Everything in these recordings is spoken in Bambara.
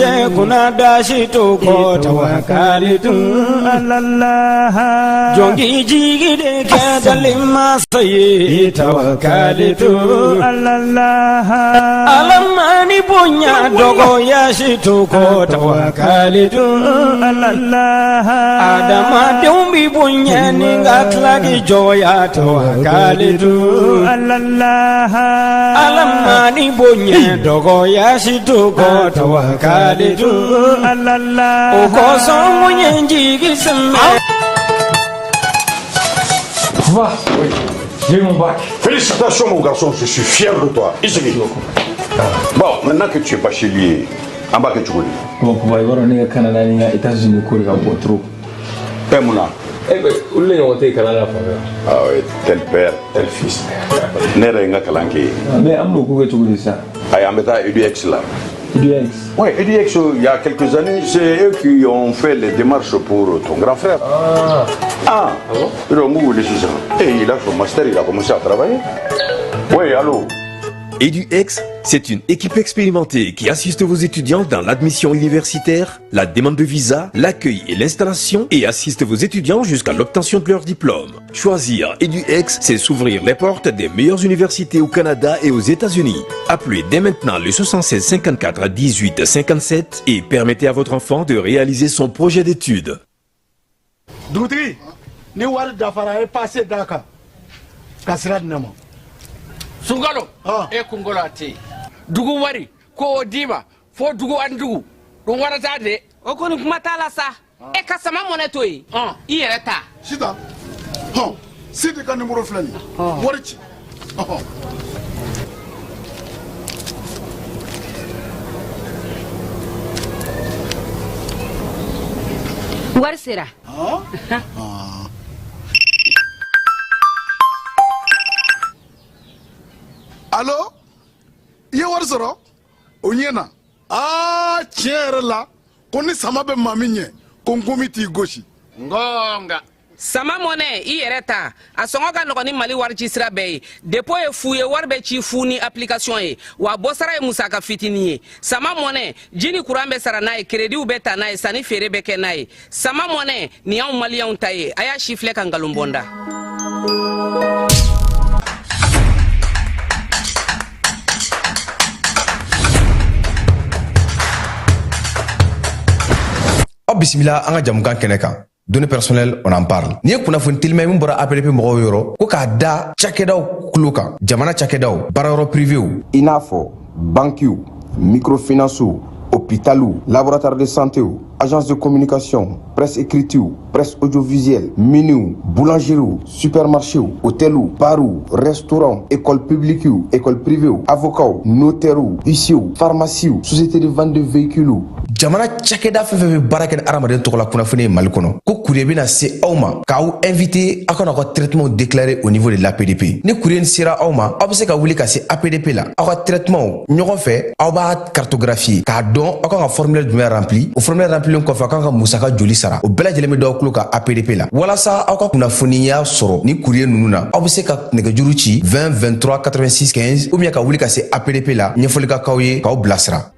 cɛ kunna dasi to kɔ tawakalitu alallah jɔn k'i jigi de kɛ dali masa ye tawakalitu alallah Ala ma ni bonya dɔgɔya si to kɔ tawakalitu alallah Adamadenw b'i bonya ni ka tila k'i jɔya tawakalitu alallah Ala ma ni bonya dɔgɔya si to kɔ tawakalitu alallah o kosɔn mun ye n jigi sɛmɛ. Papa, oui, j'ai eu mon bac. Félicitations mon garçon, je suis fier de toi. Isigi. Bon, maintenant que tu es bachelier, an b'a kɛ cogo di? Bon, papa, i b'a dɔn ne ka Canada ni n ka États-Unis ko de ka bon trop. Bɛɛ mun na? Eh ben, olu de ɲɔgɔn tɛ yen kalan na fan fɛ. Ah oui, tel père, tel fils. Ne yɛrɛ ye n ka kalan kɛ yen. Mais an bɛn'o ko kɛ cogo di sisan? Ayi, an bɛ taa EDX la. EDX. Oui, EDX, il y a quelques années, c'est eux qui ont fait les démarches pour ton grand frère. Ah, Ah, bon? Donc, vous voulez sisan. Et il a son master, il a commencé à travailler. Oui, allô? EduX, c'est une équipe expérimentée qui assiste vos étudiants dans l'admission universitaire, la demande de visa, l'accueil et l'installation et assiste vos étudiants jusqu'à l'obtention de leur diplôme. Choisir EduX, c'est s'ouvrir les portes des meilleures universités au Canada et aux États-Unis. Appelez dès maintenant le 76 54 18 57 et permettez à votre enfant de réaliser son projet d'études. Dugutigi, ni wari dafara, e passe d'a kan ka sira di ne ma. Sunkalo. Ah. E kunkolo a tɛ yen dugu wari ko o d'i ma fo dugu ani dugu ɗum warata de. O kɔni kuma t'a la sa, e ka sama mɔnɛ to yen, i yɛrɛ ta. Sitan hɔn, Sidi ka nimoro filɛ nin ye, wari ci ɔhɔn. Wari sera. Alo, i ye wari sɔrɔ o ɲɛ na. Aa, tiɲɛ yɛrɛ la, ko ni sama bɛ maa min ɲɛ, ko nkomi t'i gosi. Ngonga. Sama mɔnɛ, i yɛrɛ ta, a sɔngɔ ka nɔgɔn ni Mali wari ci sira bɛɛ ye. Dépôt ye fu ye, wari bɛ ci fu ni application ye, wa bɔsara ye musaka fitinin ye. Sama mɔnɛ, ji ni kuran bɛ sara n'a ye, créditw bɛ ta n'a ye, sanni feere bɛ kɛ n'a ye. Sama mɔnɛ nin y'anw maliyɛnw ta ye. A y'a si filɛ ka nkalon bɔ n da. Aw bisimila an ka jamukan kɛnɛ kan, données personnelles, on en parle. N'i ye kunnafoni telima ye min bɔra APDP mɔgɔw yɔrɔ, ko k'a da cakɛdaw kulo kan, jamana cakɛdaw, baarayɔrɔ privéw, i n'a fɔ bankiw, microfinancew, hôpitaliw, laboratoire de santéw, agence de communication, presse écritew, presse audiovisuelle, miniw, boulangeriew, supermarchéw, hôteliw, barw, restaurant, école publiquew, école privéw, avocatw, notairew, huissierw, pharmaciew, société de vente de véhicules, jamana cakɛda fɛn fɛn bɛ baara kɛ ni hadamaden tɔgɔ la kunnafoni ye Mali kɔnɔ, ko courrier bɛna se aw ma k'aw invité aw kana aw ka traitement déclarer au niveau de l'APDP. Ni courrier sera aw ma, aw bɛ se ka wuli ka se APDP la, aw ka traitement ɲɔgɔn fɛ, aw b'a cartographier k'a dɔn aw kan ka formulaire jumɛn rempli. O formulaire remplilen kɔfɛ, aw kan ka musaka joli sara, o bɛɛ lajɛlen bɛ d'aw tulo kan APDP la. Walasa aw ka kunnafoniya sɔrɔ ni courrier ninnu na, aw bɛ se ka nɛgɛjuru ci 20 23 86 15 ou bien ka wuli ka se APDP la, ɲɛfɔli ka k'aw ye k'aw bilasira.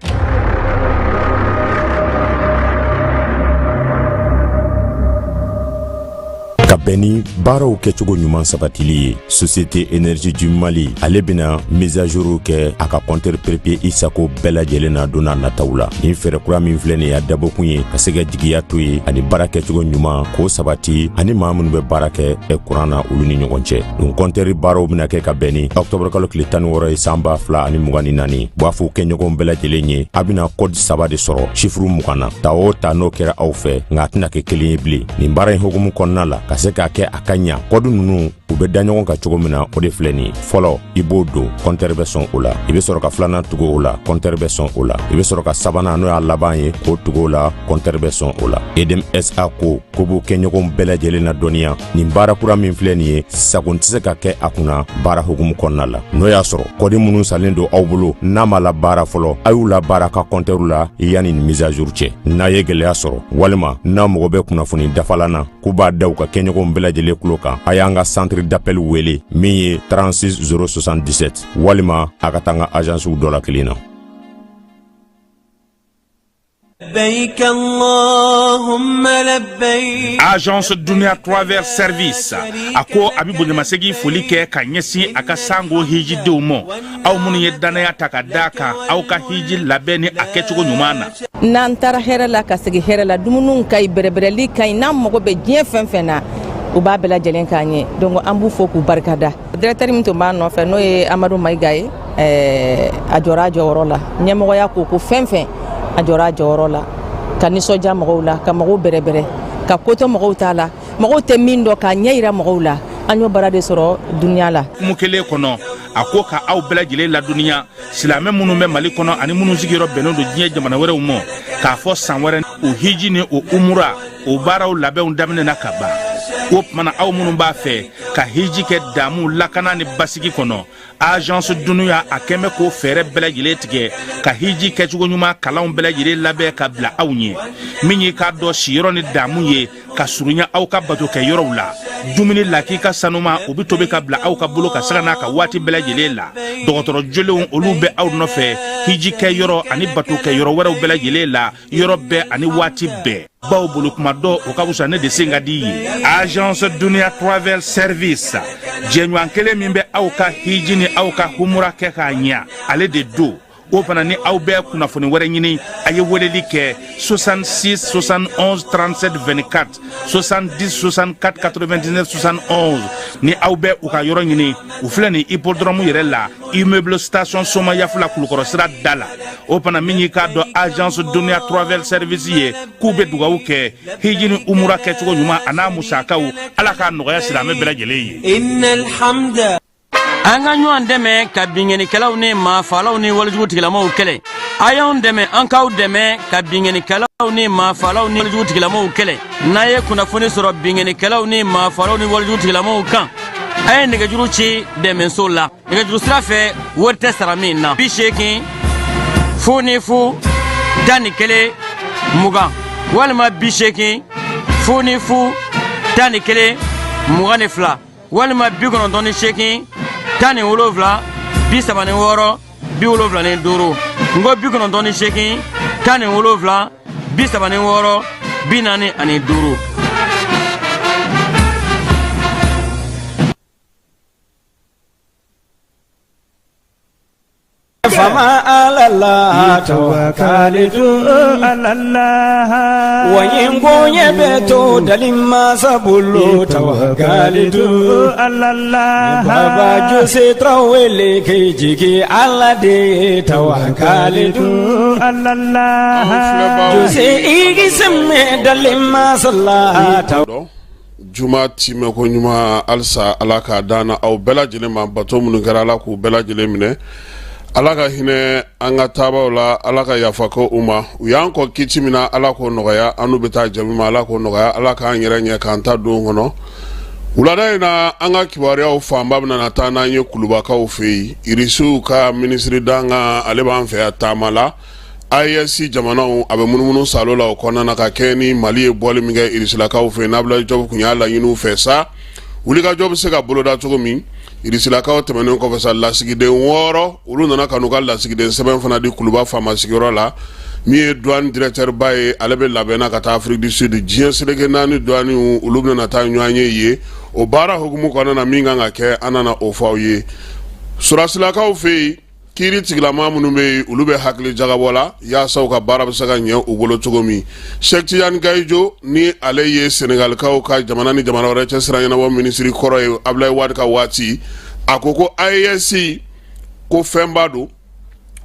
Ka bɛn ni baaraw kɛcogo ɲuman sabatili ye, Société Énergie du Mali, ale bɛna mise à jour kɛ a ka compteur prépayé i sago bɛɛ lajɛlen na don n'a nataw la. Nin fɛɛrɛ kura min filɛ nin ye, a dabɔkun ye ka se ka jigiya to ye ani baara kɛcogo ɲuman k'o sabati ani maa minnu bɛ baara kɛ kuran na, olu ni ɲɔgɔn cɛ. Nin compteur baaraw bɛna kɛ ka bɛn ni octobre kalo tile 16 ye san 2024. B'a fɔ kɛɲɔgɔnw bɛɛ lajɛlen ye, a bɛna code saba de sɔrɔ chiffre 20 na. Ta o ta, n'o kɛra aw fɛ, nka a tɛna kɛ kelen ye bilen. Nin baara in hukumu kɔnɔna la, ka se k'a kɛ a ka ɲa, code ninnu u bɛ da ɲɔgɔn kan cogo min na, o de filɛ nin ye. Fɔlɔ, i b'o don, compteur bɛ sɔn o la. I bɛ sɔrɔ ka filanan tugu o la, compteur bɛ sɔn o la. I bɛ sɔrɔ ka sabanan, n'o y'a laban ye, k'o tugu o la, compteur bɛ sɔn o la. EDM SA ko ko b'o kɛɲɔgɔnw bɛɛ lajɛlen na dɔnniya, nin baara kura min filɛ nin ye, sagon tɛ se ka kɛ a kunna baara hukumu kɔnɔna la. N'o y'a sɔrɔ code minnu salen don aw bolo n'a ma la baara fɔlɔ, a y'u la baara ka compteur la yanni nin mise à jour cɛ. N'a ye gɛlɛya sɔrɔ walima n'a mago bɛ kunnafoni dafalan na, k'u b'a da u ka kɛɲɔgɔnw bɛɛ lajɛlen kulo kan, a y'an ka centre d'appel wele min ye 36 077, walima a ka taa an ka agencew dɔ la kelen na. Agence Dunia Travel Service a ko a bɛ bonyamasegin foli kɛ ka ɲɛsin a ka sango hijidenw ma aw minnu ye dannaya ta ka d'a kan aw ka hiji labɛn ni a kɛcogo ɲuman na. N'an taara hɛrɛ la ka segin hɛrɛ la, dumuniw ka ɲi, bɛrɛbɛrɛli ka ɲi, n'an mago bɛ diɲɛ fɛn fɛn na, u b'a bɛɛ lajɛlen k'an ye. Donc an b'u fo k'u barikada. Directeur min tun b'a nɔfɛ, n'o ye Amadu Mayiga ye, a jɔra a jɔyɔrɔ la. Ɲɛmɔgɔya ko ko fɛn fɛn, a jɔra a jɔyɔrɔ la ka nisɔndiya mɔgɔw la, ka mɔgɔw bɛrɛbɛrɛ, ka ko to mɔgɔw t'a la, mɔgɔw tɛ min dɔn, k'a ɲɛ yira mɔgɔw la. An y'o baara de sɔrɔ dunuya la. Hukumu kelen kɔnɔ, a ko ka aw bɛɛ lajɛlen ladɔnniya, silamɛ minnu bɛ Mali kɔnɔ ani minnu sigiyɔrɔ bɛnnen don diɲɛ jamana wɛrɛw ma, k'a fɔ san wɛrɛ o hiji ni o umura o baaraw labɛnw daminɛna ka ban. O tuma na, aw minnu b'a fɛ ka hiji kɛ damu, lakana ni basigi kɔnɔ, Agence Dunuya a kɛn bɛ k'o fɛɛrɛ bɛɛ lajɛlen tigɛ ka hiji kɛcogo ɲuman kalanw bɛɛ lajɛlen labɛn ka bila aw ɲɛ. Min y'i k'a dɔn siyɔrɔ ni damu ye ka surunya aw ka bato kɛ yɔrɔw la, dumuni lakika sanuma o bɛ tobi ka bila aw ka bolo ka sanga n'a ka waati bɛɛ lajɛlen la. Dɔgɔtɔrɔ jolenw olu bɛ aw nɔfɛ hiji kɛ yɔrɔ ani bato kɛ yɔrɔ wɛrɛw bɛɛ lajɛlen la, yɔrɔ bɛɛ ani waati bɛɛ, baw bolo kuma dɔ o ka wusa ne de sen ka di ye. Agence Dunia Travel Service, jɛɲɔgɔn kelen min bɛ aw ka hiji ni aw ka humura kɛ k'a ɲa, ale de don. O fana ni aw bɛ kunnafoni wɛrɛ ɲini, a ye weleli kɛ 66 71 37 24, 70 64 99 71. Ni aw bɛ u ka yɔrɔ ɲini, u filɛ nin hippodrome yɛrɛ la, immeuble station Somayafula, Kulukɔrɔ sira da la. O fana min y'i k'a dɔn Agence Dunia Travel Service ye, k'u bɛ dugawu kɛ hiji ni umura kɛcogo ɲuman a n'a musakaw, Ala k'a nɔgɔya silamɛ bɛɛ lajɛlen ye. An ka ɲɔgɔn dɛmɛ ka binkannikɛlaw ni maafalaw ni walejugu tigilamaw kɛlɛ. A y'anw dɛmɛ, an k'aw dɛmɛ ka binkannikɛlaw ni maafalaw ni walejugu tigilamaw kɛlɛ. N'a ye kunnafoni sɔrɔ binkannikɛlaw ni maafalaw ni walejugu tigilamaw kan, a ye nɛgɛjuru ci dɛmɛso la nɛgɛjuru sira fɛ, wari tɛ sara min na: 80 00 11 20 walima 80 00 11 22 walima 98 17 36 75. N ko 98 17 36 45. Fama ala la tawakalitu ala la wa ɲɛ bɛ to dali masa bolo tawakalitu ala la Baba Jose Tarawele k'i jigi ala de ye tawakalitu ala la Jose i sɛmɛ dali masa la. Juma timɛ ko ɲuman halisa, Ala k'a dan aw bɛɛ lajɛlen ma. Bato minnu kɛra, Ala k'u bɛɛ lajɛlen minɛ. Ala ka hinɛ an ka taabaw la, Ala ka yafa kɛ u ma. U y'an kɔ kiti min na, Ala k'o nɔgɔya. An n'u bɛ taa jami ma, Ala k'o nɔgɔya. Ala k'an yɛrɛ ɲɛ k'an ta don kɔnɔ. Wulada in na, an ka kibaruyaw fanba bɛna taa n'an ye Kulubakaw fɛ yen. Irisiw ka minisiri dankan, ale b'an fɛ yan taama la. AES jamanaw, a bɛ munumunu salo la o kɔnɔna na ka kɛ ni Mali ye bɔli min kɛ Irisilakaw fɛ, n'Abulayi Jɔpu tun y'a laɲini u fɛ sa, wulikajɔ bɛ se ka boloda cogo min. Irisilakaw tɛmɛnen kɔfɛ sa, lasigiden 6 olu nana ka n'u ka lasigiden sɛbɛn fana di Kuluba faama sigiyɔrɔ la. Min ye douane directeur ba ye, ale bɛ labɛn na ka taa Afrique du Sud, diɲɛ seleke naani douane olu bɛna taa ɲɔgɔn ye yen. O baara hukumu kɔnɔna na, min kan ka kɛ, an nana o fɔ aw ye. Sɔrɔdasilakaw fɛ yen, kiiri tigilama minnu bɛ yen, olu bɛ hakili jagabɔ la yaasa u ka baara bɛ se ka ɲɛ u bolo cogo min. Cheikh Tidiane Gadio, ni ale ye Senegalikaw ka jamana ni jamana wɛrɛ cɛ sira ɲɛnabɔ minisiri kɔrɔ ye Abdoulaye Wade ka waati, a ko ko AES ko fɛnba don,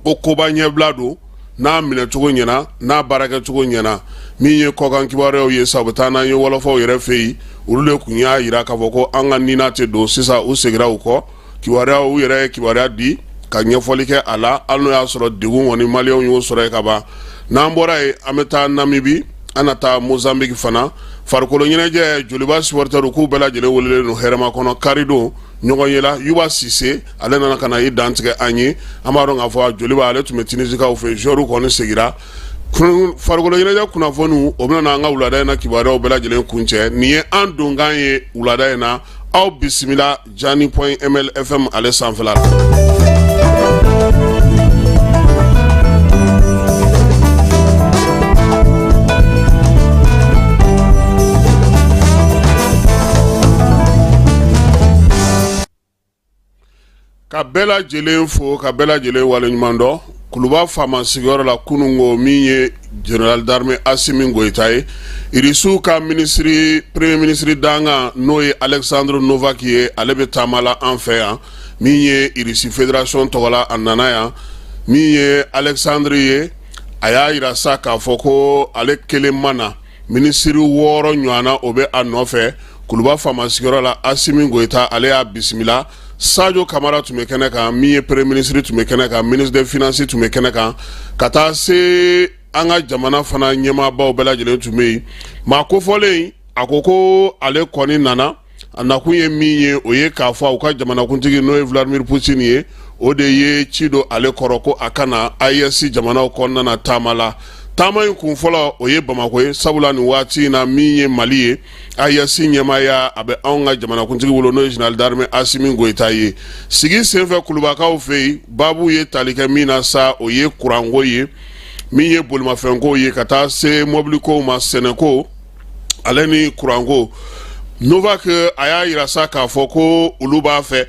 ko koba ɲɛbila don, n'a minɛcogo ɲɛna, n'a baarakɛcogo ɲɛna. Min ye kɔkan kibaruyaw ye sa, u bɛ taa n'an ye wɔlɔfɔw yɛrɛ fɛ yen. Olu de tun y'a jira k'a fɔ ko an ka nina tɛ don. Sisan u seginna u kɔ. Kibaruya, u yɛrɛ ye kibaruya di ka ɲɛfɔli kɛ a la, hali n'o y'a sɔrɔ degun kɔni Maliyɛnw y'o sɔrɔ yen ka ban. N'an bɔra yen, an bɛ taa Namibi, an na taa Mozambique fana. Farikolo ɲɛnajɛ, Joliba supporters k'u bɛɛ lajɛlen welelen don Hɛrɛmakɔnɔ karidon ɲɔgɔn ye la. Yuba Sise, ale nana ka na i dantigɛ an ye. An b'a dɔn k'a fɔ Joliba, ale tun bɛ Tunisikaw fɛ, joueurs kɔni seginna. Farikolo ɲɛnajɛ kunnafoniw, o bɛna an ka wulada in na kibaruyaw bɛɛ lajɛlen kuncɛ. Nin ye an donkan ye wulada in na. Aw bisimila Jani point ml FM ale sanfɛla la. bɛɛ lajɛlen fo ka bɛɛ lajɛlen waleɲuman dɔn. Kuluba faama sigiyɔrɔ la kununko, min ye général d'armée Asimi Goyita ye, Irisiw ka minisiri, premier ministre dankan, n'o ye Alexandre Novak ye, ale bɛ taama la an fɛ yan. Min ye Irisi fédération tɔgɔ la, a nana yan. Min ye Alexandre ye, a y'a yira sa k'a fɔ ko ale kelen ma na, minisiri 6 ɲɔgɔnna o bɛ a nɔfɛ. Kuluba faama sigiyɔrɔ la, Asimi Goyita ale y'a bisimila. Sajo Kamara tun bɛ kɛnɛ kan, min ye premier ministre tun bɛ kɛnɛ kan, ministre des finances tun bɛ kɛnɛ kan, ka taa se an ka jamana fana ɲɛmaabaw bɛɛ lajɛlen tun bɛ yen. Maa kofɔlen, a ko ko ale kɔni nana, a nakun ye min ye, o ye k'a fɔ u ka jamanakuntigi, n'o ye Vladimir Poutine ye, o de ye ci don ale kɔrɔ ko a ka na AES jamanaw kɔnɔna na taama la. Taama in kun fɔlɔ, o ye Bamakɔ ye, sabula nin waati in na, min ye Mali ye, AES ɲɛmaaya a bɛ anw ka jamanakuntigi bolo, n'o ye général d'armée Asimi Goyita ye. Sigi senfɛ Kulubakaw fɛ yen, baabu ye tali kɛ min na sa, o ye kuranko ye, min ye bolimafɛnko ye, ka taa se mɔbilikow ma, sɛnɛko ale ni kuranko. Novak a y'a yira sa k'a fɔ ko olu b'a fɛ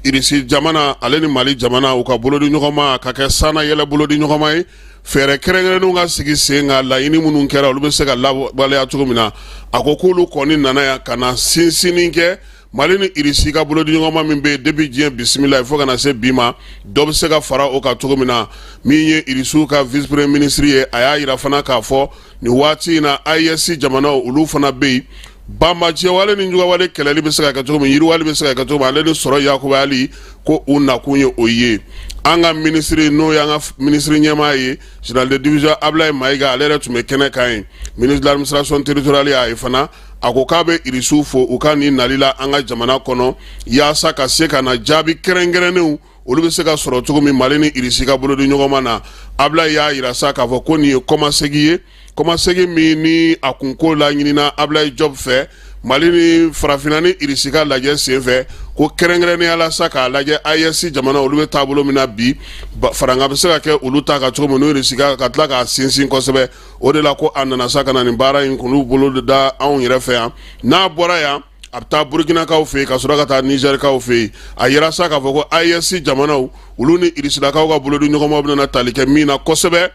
Irisi jamana ale ni Mali jamana u ka bolodi ɲɔgɔnma ka kɛ sanna yɛlɛ bolodi ɲɔgɔnma ye, fɛɛrɛ kɛrɛnkɛrɛnnenw ka sigi sen kan, laɲini minnu kɛra, olu bɛ se ka lawaleya cogo min na. A ko k'olu kɔni nana yan ka na sinsinni kɛ Mali ni Irisi ka bolodi ɲɔgɔnma min bɛ yen depuis diɲɛ bisimila fo ka na se bi ma, dɔ bɛ se ka fara o kan cogo min na. Min ye Irisiw ka vice premier ministre ye, a y'a yira fana k'a fɔ nin waati in na, AES jamanaw olu fana bɛ yen, banbaanciwale ni juguyawale kɛlɛli bɛ se ka kɛ cogo min, yiriwali bɛ se ka kɛ cogo min, ale ni sɔrɔ yakubayali, ko u nakun ye o ye. An ka minisiri, n'o y'an ka minisiri ɲɛmaa ye, général de division Ablaye Mayiga, ale yɛrɛ tun bɛ kɛnɛ kan yen. Ministre de l'administration territoriale y'a ye fana, a ko k'a bɛ Irisiw fo u ka nin nali la an ka jamana kɔnɔ, yaasa ka se ka na jaabi kɛrɛnkɛrɛnnenw olu bɛ se ka sɔrɔ cogo min Mali ni Irisi ka bolodi ɲɔgɔnma na. Ablaye y'a yira sa k'a fɔ ko nin ye kɔmasegin ye, kɔmasegin min ni a kunko laɲinina Ablaye Diop fɛ Mali ni farafinna ni Irisi ka lajɛ senfɛ, ko kɛrɛnkɛrɛnnenya la sa k'a lajɛ AES jamana olu bɛ taabolo min na bi, faranga bɛ se ka kɛ olu ta kan cogo min n'o Irisi ka tila k'a sinsin kosɛbɛ. O de la ko a nana sa ka na nin baara in k'olu bolo da anw yɛrɛ fɛ yan. N'a bɔra yan, a bɛ taa Burukinakaw fɛ yen, ka sɔrɔ ka taa Nizɛrikaw fɛ yen. A yira sa k'a fɔ ko AES jamanaw olu ni Irisilakaw ka bolodi ɲɔgɔnma bɛna tali kɛ min na kosɛbɛ,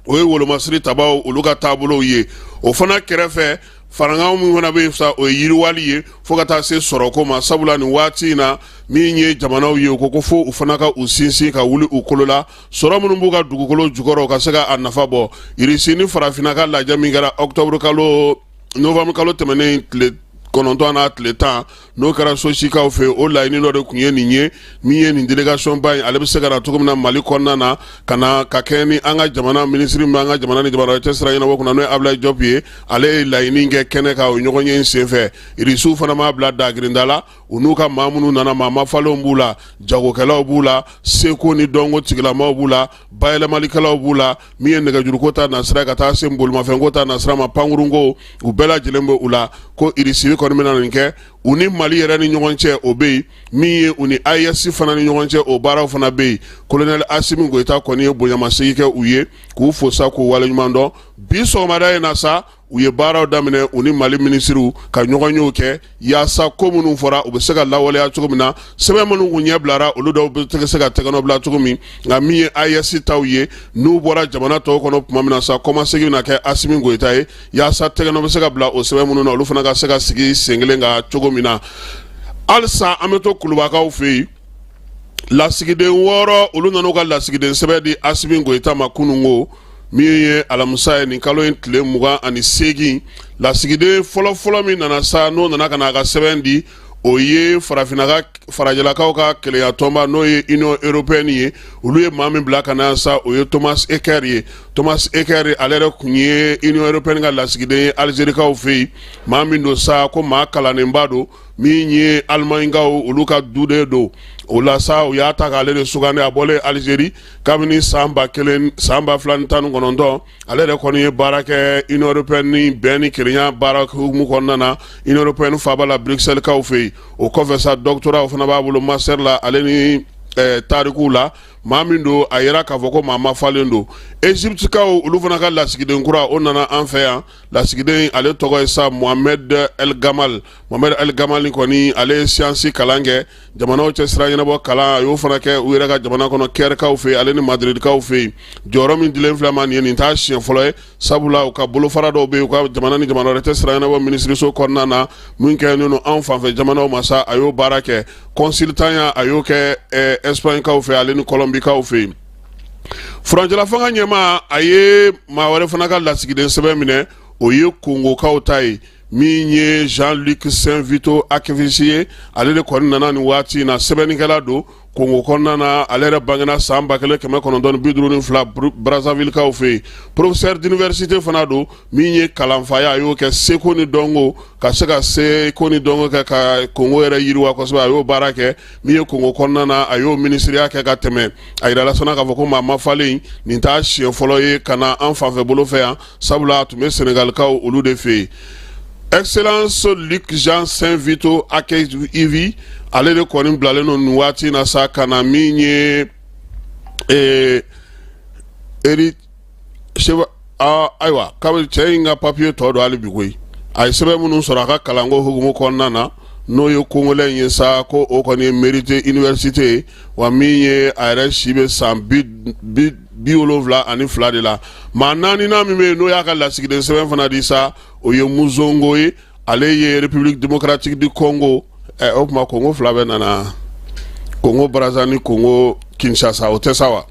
o ye wolomasiri tabaw olu ka taabolow ye. O fana kɛrɛfɛ, farankan min fana bɛ yen sa, o ye yiriwali ye fo ka taa se sɔrɔko ma, sabula nin waati in na, min ye jamanaw ye, u ko ko fo u fana ka u sinsin ka wuli u kolo la, sɔrɔ minnu b'u ka dugukolo jukɔrɔ, u ka se ka a nafa bɔ. Irisi ni farafinna ka lajɛ min kɛra octobre kalo, novembre kalo tɛmɛnen tile 9 n'a tile 10, n'o kɛra Sosikaw fɛ, o laɲini dɔ de tun ye nin ye. Min ye nin délégation ba in, ale bɛ se ka na cogo min na Mali kɔnɔna na, ka na ka kɛ ni an ka jamana minisiri min b'an ka jamana ni jamana cɛ sira ɲɛnabɔ kunna, n'o ye Ablaye Diop ye, ale ye laɲini kɛ kɛnɛ kan o ɲɔgɔnye in senfɛ. Irisiw fana m'a bila dagirinda la. U n'u ka maa minnu nana, maa mafalenw b'u la, jagokɛlaw b'u la, seko ni dɔnko tigilamaw b'u la, bayɛlɛmalikɛlaw b'u la, min ye nɛgɛjuruko ta nasira ka taa se bolimafɛnko ta nasira ma, pankurunko, u bɛɛ lajɛlen bɛ u la. Ko Irisi kɔni bɛna nin kɛ u ni Mali yɛrɛ ni ɲɔgɔn cɛ, o bɛ yen. Min ye u ni AES fana ni ɲɔgɔn cɛ, o baaraw fana bɛ yen. Colonel Asimi Goyita kɔni ye bonyamasegin kɛ u ye, k'u fo sa, k'u waleɲuman dɔn. Bi sɔgɔmada in na sa, u ye baaraw daminɛ u ni Mali minisiriw ka ɲɔgɔnyew kɛ, yaasa ko minnu fɔra, u bɛ se ka lawaleya cogo min na, sɛbɛn minnu kun ɲɛ bilara, olu dɔw bɛ se ka tɛgɛnɔ bila cogo min. Nka min ye AES taw ye, n'u bɔra jamana tɔw kɔnɔ tuma min na sa, kɔmasegin bɛna kɛ Asimi Goyita ye, yaasa tɛgɛnɔ bɛ se ka bila o sɛbɛn minnu na, olu fana ka se ka sigi sen kelen kan cogo min na. Halisa an bɛ to Kulubakaw fɛ yen. Lasigiden 6, olu nana u ka lasigiden sɛbɛn di Asimi Goyita ma kununko, min ye alamisa ye, nin kalo in tile 28. Lasigiden fɔlɔfɔlɔ min nana sa, n'o nana ka na a ka sɛbɛn di, o ye farafinna ka farajɛlakaw ka kelenya tɔnba, n'o ye Union européenne ye. Olu ye maa min bila ka na sa, o ye Thomas Eker ye. Thomas Eker, ale yɛrɛ tun ye Union européenne ka lasigiden ye Alizerikaw fɛ yen. Maa min don sa, ko maa kalannenba don, min ye Alimaɲikaw olu ka duden don. O la sa, u y'a ta k'ale de sugandi. A bɔlen Alizeri kabini san 1000, san 2019, ale yɛrɛ kɔni ye baara kɛ Union européenne ni bɛn ni kelenya baara hukumu kɔnɔna na, Union européenne faaba la, Bruxelles-kaw fɛ yen. O kɔfɛ sa, doctorat o fana b'a bolo, master la, ale ni tarikuw la. Maa min don, a yira k'a fɔ ko maa mafalen don. Égyptekaw olu fana ka lasigiden kura, o nana an fɛ yan. Lasigiden ale tɔgɔ ye sa Mohamed El Gamal. Mohamed El Gamal kɔni, ale ye siyansi kalan kɛ, jamanaw cɛ sira ɲɛnabɔ kalan, a y'o fana kɛ u yɛrɛ ka jamana kɔnɔ Kɛrikaw fɛ yen, ale ni Madridikaw fɛ yen. Jɔyɔrɔ min dilen filɛ ma nin ye, nin t'a siɲɛ fɔlɔ ye, sabula u ka bolofara dɔw bɛ yen, u ka jamana ni jamana wɛrɛ cɛ sira ɲɛnabɔ minisiriso kɔnɔna na, min kɛlen don anw fanfɛ jamanaw ma sa, a y'o baara kɛ. Consultant a y'o kɛ Espagnekaw fɛ, ale ni Colombikaw fɛ yen. Furancɛla fanga ɲɛmaa, a ye maa wɛrɛ fana ka lasigiden sɛbɛn minɛ, o ye Kongokaw ta ye, min ye Jean-Luc Saint-Vito Akevisi ye. Ale de kɔni nana nin waati in na, sɛbɛnnikɛla don Kongo kɔnɔna na. Ale yɛrɛ bangena san 1952 Brazzavillekaw fɛ yen. Professeur d'université fana don, min ye kalanfaya, a y'o kɛ seko ni dɔnko, ka se ka seko ni dɔnko kɛ ka Kongo yɛrɛ yiriwa kosɛbɛ, a y'o baara kɛ. Min ye Kongo kɔnɔna na, a y'o minisiriya kɛ ka tɛmɛ. A yirala fana k'a fɔ ko maa mafalen nin t'a siɲɛ fɔlɔ ye ka na an fanfɛ bolo fɛ yan, sabula a tun bɛ Senegalikaw olu de fɛ yen. Excellence Luc Jean Saint Vito Akevi, ale de kɔni bilalen don nin waati in na sa ka na min ye eri ayiwa, kabini cɛ in ka papiye tɔ don hali bi koyi, a ye sɛbɛn minnu sɔrɔ a ka kalanko hukumu kɔnɔna na, n'o ye Congolais in ye sa, ko o kɔni ye mérité université ye. Wa min ye a yɛrɛ si bɛ san 72 de la. Maa naaninan min bɛ yen, n'o y'a ka lasigiden sɛbɛn fana di sa, o ye Muzongo ye, ale ye République démocratique du Congo. O tuma Congo fila bɛ nana, Congo Brazza ni Congo Kinshasa, o tɛ sa wa?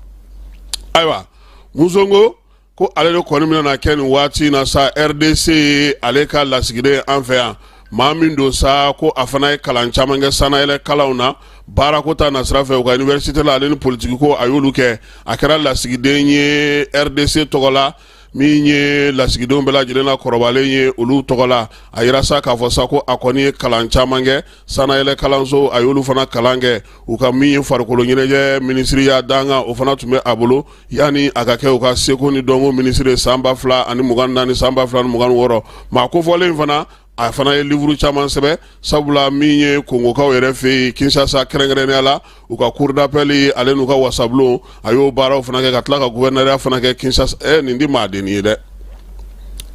Ayiwa, Muzongo ko ale de kɔni bɛna kɛ nin waati in na sa RDC ye ale ka lasigiden an fɛ yan. Maa min don sa, ko a fana ye kalan caman kɛ sannayɛlɛ kalanw na, baarako ta nasira fɛ u ka université la, ale ni politiki ko, a y'olu kɛ. A kɛra lasigiden ye RDC tɔgɔ la, min ye lasigidenw bɛɛ lajɛlen na kɔrɔbalen ye olu tɔgɔ la. A yira sa k'a fɔ sa ko a kɔni ye kalan caman kɛ sannayɛlɛ kalanso, a y'olu fana kalan kɛ. U ka min ye farikolo ɲɛnajɛ minisiriya dankan, o fana tun bɛ a bolo yanni a ka kɛ u ka seko ni dɔnko minisiri san 2024, san 2026. Maa kofɔlen fana, a fana ye livre caman sɛbɛn, sabula min ye Kongokaw yɛrɛ fɛ yen Kinshasa kɛrɛnkɛrɛnnenya la, u ka cour d'appel ale n'u ka wasabulon, a y'o baaraw fana kɛ, ka tila ka gouverneur fana kɛ Kinshasa. Nin di maadennin ye dɛ,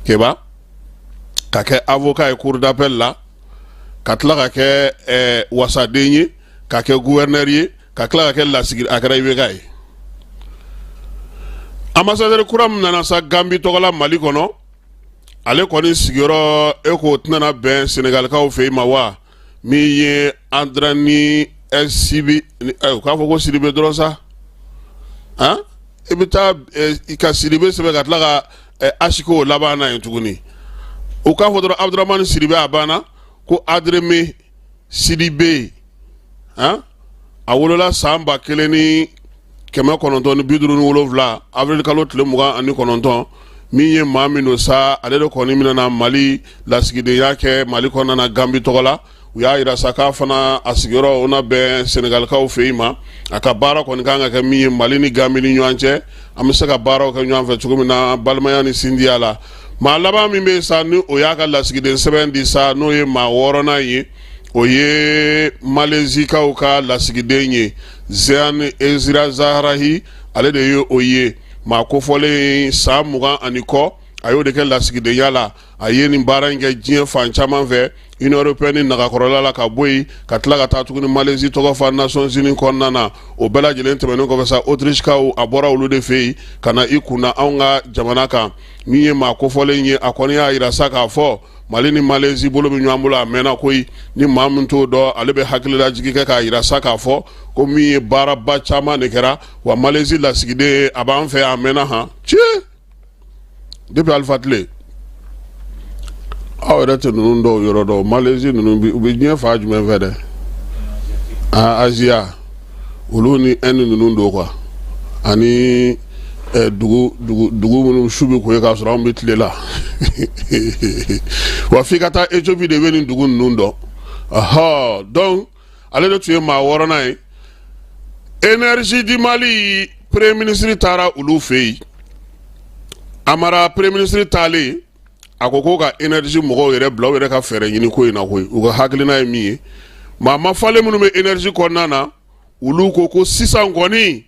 Keba, ka kɛ avocat ye cour d'appel la, ka tila ka kɛ wasaden ye, ka kɛ gouverneur ye, ka tila ka kɛ lasigi, a kɛra IBK ye. Ambassadeur kura min nana sa Gambi tɔgɔ la Mali kɔnɔ, ale kɔni sigiyɔrɔ e k'o tɛna bɛn Senegalikaw fɛ yen ma wa? Min ye Andrani Sibi, u k'a fɔ ko Sidibe dɔrɔn sa, han, i bɛ taa i ka Sidibe sɛbɛn ka tila ka H k'o laban na yen tuguni. U k'a fɔ dɔrɔn Abudramani Sidibe, a banna. Ko Adreme Sidibe, han, a wolola san 1957 avril kalo tile 29. Min ye maa min don sa, ale de kɔni bɛna Mali lasigidenya kɛ Mali kɔnɔna na Gambi tɔgɔ la. U y'a yira sa k'a fana a sigiyɔrɔ o na bɛn Senegalikaw fɛ yen ma. A ka baara kɔni kan ka kɛ min ye Mali ni Gambi ni ɲɔgɔn cɛ, an bɛ se ka baaraw kɛ ɲɔgɔn fɛ cogo min na balimaya ni sindiya la. Maa laban min bɛ yen sa, ni o y'a ka lasigiden sɛbɛn di sa, n'o ye maa wɔɔrɔnan ye, o ye Malezikaw ka lasigiden ye, Zean Ezira Zaharahi, ale de ye o ye. Maa kofɔlen san 20 ani kɔ, a y'o de kɛ lasigidenya la. A ye nin baara in kɛ diɲɛ fan caman fɛ, Union européenne nagakɔrɔla la, ka bɔ yen ka tila ka taa tuguni Malaisie tɔgɔ fa Nations Unies kɔnɔna na. O bɛɛ lajɛlen tɛmɛnen kɔfɛ sa, Autrichekaw, a bɔra olu de fɛ yen ka na i kunda anw ka jamana kan. Min ye maa kofɔlen ye, a kɔni y'a yira sa k'a fɔ Mali ni Malaisie bolo bɛ ɲɔgɔn bolo a mɛnna koyi. Ni maa min t'o dɔn, ale bɛ hakililajigi kɛ k'a yira sa k'a fɔ ko min ye baaraba caman de kɛra. Wa Malaisie lasigiden, a b'an fɛ a mɛnna han tiɲɛ, depuis Alifa tile. Aw yɛrɛ tɛ ninnu dɔw yɔrɔ dɔn. Malaisie ninnu, u bɛ diɲɛ fan jumɛn fɛ dɛ? Aa, Aziya, olu ni Inde ninnu don quoi, ani dugu dugu dugu minnu su bɛ ko ye k'a sɔrɔ anw bɛ tile la. Wa f'i ka taa Ethiopie de bɛ nin dugu ninnu dɔn. Ɔhɔ, donc ale de tun ye maa wɔɔrɔnan ye. Énergie du Mali, premier ministre taara olu fɛ yen. Amara, premier ministre taalen, a ko ko ka énergie mɔgɔw yɛrɛ bila u yɛrɛ ka fɛɛrɛ ɲini ko in na koyi. U ka hakilina ye min ye, maa mafalen minnu bɛ énergie kɔnɔna na, olu ko ko sisan kɔni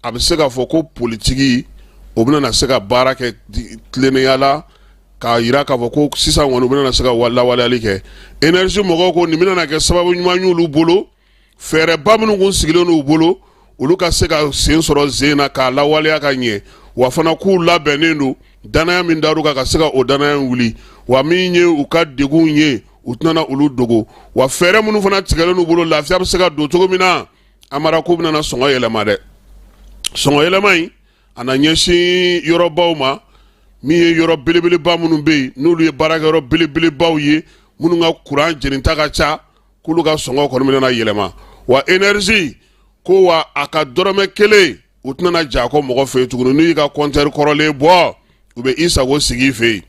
a bɛ se k'a fɔ ko politiki o bɛna se ka baara kɛ tilennenya la. k'a jira k'a fɔ ko sisan kɔni u bɛna se ka lawaleyali kɛ. Énergie mɔgɔw ko nin bɛna kɛ sababu ɲuman y'olu bolo, fɛɛrɛba minnu kun sigilen n'u bolo, olu ka se ka sen sɔrɔ sen na k'a lawaleya ka ɲɛ. Wa fana k'u labɛnnen don, danaya min dar'u kan, ka se ka o danaya in wuli. Wa min ye u ka degun ye, u tɛna olu dogo. Wa fɛɛrɛ minnu fana tigɛlen n'u bolo, lafiya bɛ se ka don cogo min na, Amara, k'u bɛna sɔngɔ yɛlɛma dɛ. Sɔngɔ yɛlɛma in, a na ɲɛsin yɔrɔbaw ma, min ye yɔrɔ belebeleba minnu bɛ yen, n'olu ye baarakɛyɔrɔ belebelebaw ye, minnu ka kuran jeninta ka ca, k'olu ka sɔngɔ kɔni bɛna yɛlɛma. Wa énergie ko wa a ka dɔrɔmɛ kelen u tɛna ja kɔ mɔgɔ fɛ yen tuguni. N'u y'i ka compteur kɔrɔlen bɔ, u bɛ i sago sigi i fɛ yen,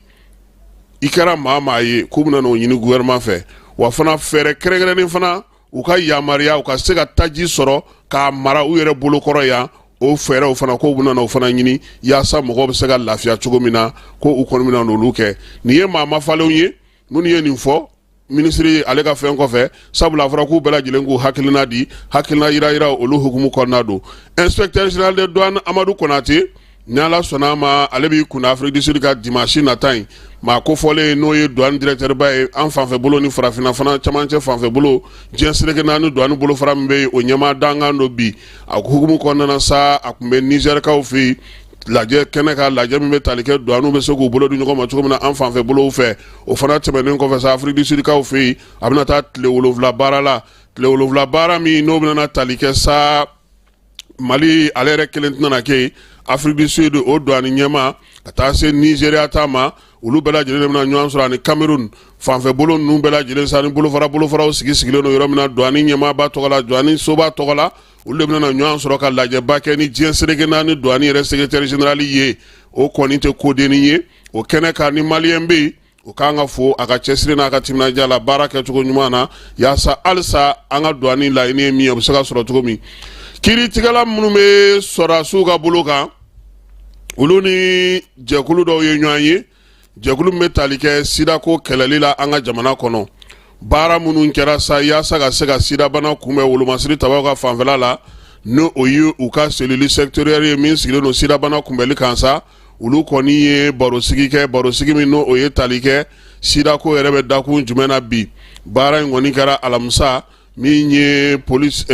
i kɛra maa maa ye, k'u bɛna n'o ɲini gouvernement fɛ. Wa fana fɛɛrɛ kɛrɛnkɛrɛnnen fana, u ka yamaruya u ka se ka taji sɔrɔ k'a mara u yɛrɛ bolokɔrɔ yan, o fɛɛrɛw fana, k'u bɛna o fana ɲini yaasa mɔgɔw bɛ se ka lafiya cogo min na, ko u kɔni bɛna n'olu kɛ. Nin ye maa mafalenw ye minnu ye nin fɔ minisiri ale ka fɛn kɔfɛ, sabula a fɔra k'u bɛɛ lajɛlen k'u hakilina di, hakilina yira yira olu hukumu kɔnɔna don. Inspecteur général de douane Amadu Konate, ni Ala sɔnna a ma, ale b'i kunda Afrique du Sud ka dimanche nata in. Maa kofɔlen, n'o ye douane directeur ba ye an fanfɛ bolo ni farafinna fana camancɛ fanfɛ bolo, diɲɛ seleke naani douane bolofara min bɛ yen, o ɲɛmaa dankan don bi. A hukumu kɔnɔna na sa, a tun bɛ Nizɛrikaw fɛ yen lajɛ kɛnɛ kan, lajɛ min bɛ tali kɛ douane bɛ se k'u bolo di ɲɔgɔn ma cogo min na an fanfɛ bolow fɛ. O fana tɛmɛnen kɔfɛ sa, Afrique du Sud kaw fɛ yen, a bɛna taa tile 7 baara la, tile 7 baara min n'o bɛna tali kɛ sa Mali ale yɛrɛ kelen tɛna kɛ yen. Afrique du Sud o douane ɲɛmaa ka taa se Nizeriya ta ma, olu bɛɛ lajɛlen de bɛna ɲɔgɔn sɔrɔ, ani Cameroun fanfɛ bolo ninnu bɛɛ lajɛlen sa, ni bolofara bolofaraw sigi sigilen don yɔrɔ min na, douane ɲɛmaaba tɔgɔ la, douane soba tɔgɔ la, olu de bɛna ɲɔgɔn sɔrɔ ka lajɛba kɛ ni diɲɛ seleke naani douane yɛrɛ secrétaire général ye. O kɔni tɛ kodennin ye o kɛnɛ kan. Ni maliyɛn bɛ yen, o k'an ka fo a ka cɛsiri n'a ka timinandiya la baara kɛcogo ɲuman na, yaasa halisa an ka douane laɲini ye min ye, o bɛ se ka sɔrɔ cogo min. Kiiritigɛla minnu bɛ sɔrɔdasiw ka bolo kan, olu ni jɛkulu dɔw ye ɲɔgɔn ye, jɛkulu min bɛ tali kɛ sidako kɛlɛli la an ka jamana kɔnɔ. Baara minnu kɛra sa yaasa ka se ka sidabana kunbɛn wolomasiri tabaw ka fanfɛla la, ni o ye u ka cellule sectorielle ye min sigilen don sidabana kunbɛli kan sa, olu kɔni ye barosigi kɛ, barosigi min n'o ye tali kɛ sidako yɛrɛ bɛ dakun jumɛn na bi. Baara in kɔni kɛra alamisa min ye police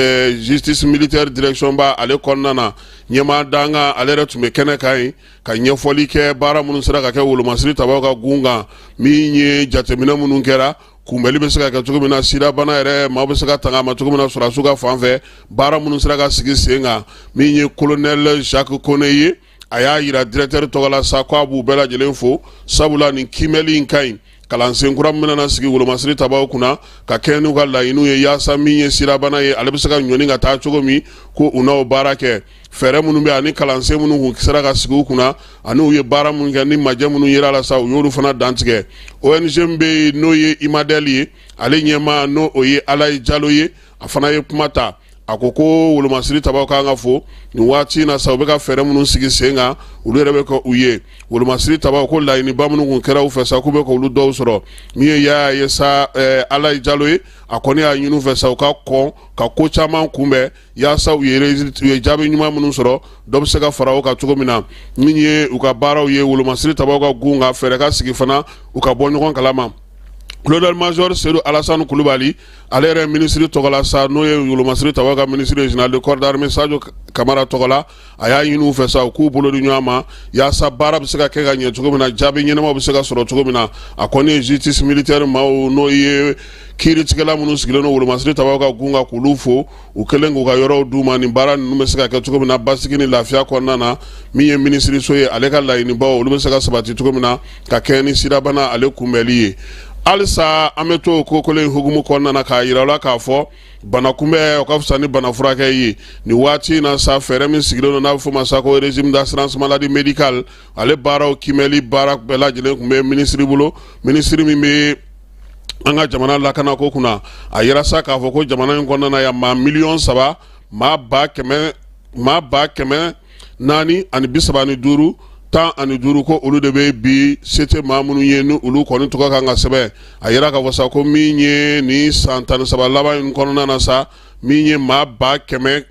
justice militaire direction ba ale kɔnɔna na. Ɲɛmaa dankan ale yɛrɛ tun bɛ kɛnɛ kan yen ka ɲɛfɔli kɛ baara minnu sera ka kɛ wolomasiri tabaw ka gun kan, min ye jateminɛ minnu kɛra, kunbɛli bɛ se ka kɛ cogo min na, sidabana yɛrɛ maaw bɛ se ka tanga a ma cogo min na sɔrɔdasiw ka fan fɛ, baara minnu sera ka sigi sen kan. Min ye colonel Jacques Kone ye, a y'a yira directeur tɔgɔ la sa ko a b'u bɛɛ lajɛlen fo, sabula nin kiimɛli in ka ɲi. Kalansen kura min bɛna sigi wolomasiri tabaw kunna ka kɛɲɛ n'u ka laɲiniw ye, yaasa min ye sidabana ye, ale bɛ se ka ɲɔni ka taa cogo min, ko u n'o baara kɛ. Fɛɛrɛ minnu bɛ ani kalansen minnu kun sera ka sigi u kunna, ani u ye baara minnu kɛ, ni majɛ minnu yera la sa, u y'olu fana dantigɛ. ONG min bɛ yen, n'o ye Imadɛli ye, ale ɲɛmaa, n'o o ye Alayi Jalo ye, a fana ye kuma ta. A ko ko wolomasiri tabaw kan ka fo nin waati in na sa, u bɛ ka fɛɛrɛ minnu sigi sen kan, olu yɛrɛ bɛ ka u ye. Wolomasiri tabaw ko laɲiniba minnu kun kɛra u fɛ sa, k'u bɛ k'olu dɔw sɔrɔ. Min ye Yaya ye sa, Alayi Jalo ye, a kɔni y'a ɲini u fɛ sa, u ka kɔn ka ko caman kunbɛn yaasa u ye jaabi ɲuman minnu sɔrɔ, dɔ bɛ se ka fara o kan cogo min na. Min ye u ka baaraw ye wolomasiri tabaw ka gun kan, fɛɛrɛ ka sigi fana u ka bɔ ɲɔgɔn kalama. Colonel major Seydou Alassane Kulubali, ale yɛrɛ minisiri tɔgɔ la sa, n'o ye wolomasiri tabaw ka minisiri général de corps d'armée Sadio Kamara tɔgɔ la, a y'a ɲini u fɛ sa, u k'u bolo di ɲɔgɔn ma yaasa baara bɛ se ka kɛ ka ɲɛ cogo min na, jaabi ɲɛnamaw bɛ se ka sɔrɔ cogo min na. A kɔni ye justice militaire maaw, n'o ye kiiritigɛla minnu sigilen don wolomasiri tabaw ka gun kan, k'olu fo u kɛlen k'u ka yɔrɔw d'u ma, nin baara ninnu bɛ se ka kɛ cogo min na basigi ni lafiya kɔnɔna na. Min ye minisiriso ye, ale ka laɲinibaw, olu bɛ se ka sabati cogo min na ka kɛɲɛ ni sidabana ale kunbɛli ye. Halisa an bɛ to o ko kelen hukumu kɔnɔna na k'a yira la k'a fɔ bana kunbɛn, o ka fisa ni bana furakɛ ye. Nin waati in na sa, fɛɛrɛ min sigilen don n'a bɛ f'o ma sa ko régime d'assurance maladie médicale, ale baaraw kiimɛli baara bɛɛ lajɛlen tun bɛ minisiri bolo, minisiri min bɛ an ka jamana lakanako kunna. A yira sa k'a fɔ ko jamana in kɔnɔna na yan, maa 3 miliyɔn maa 435,015 015, ko olu de bɛ bi se tɛ maa minnu ye, ni olu kɔni tɔgɔ kan ka sɛbɛn. A yira k'a fɔ sa ko min ye nin san 13 laban in kɔnɔna na sa, min ye maa 400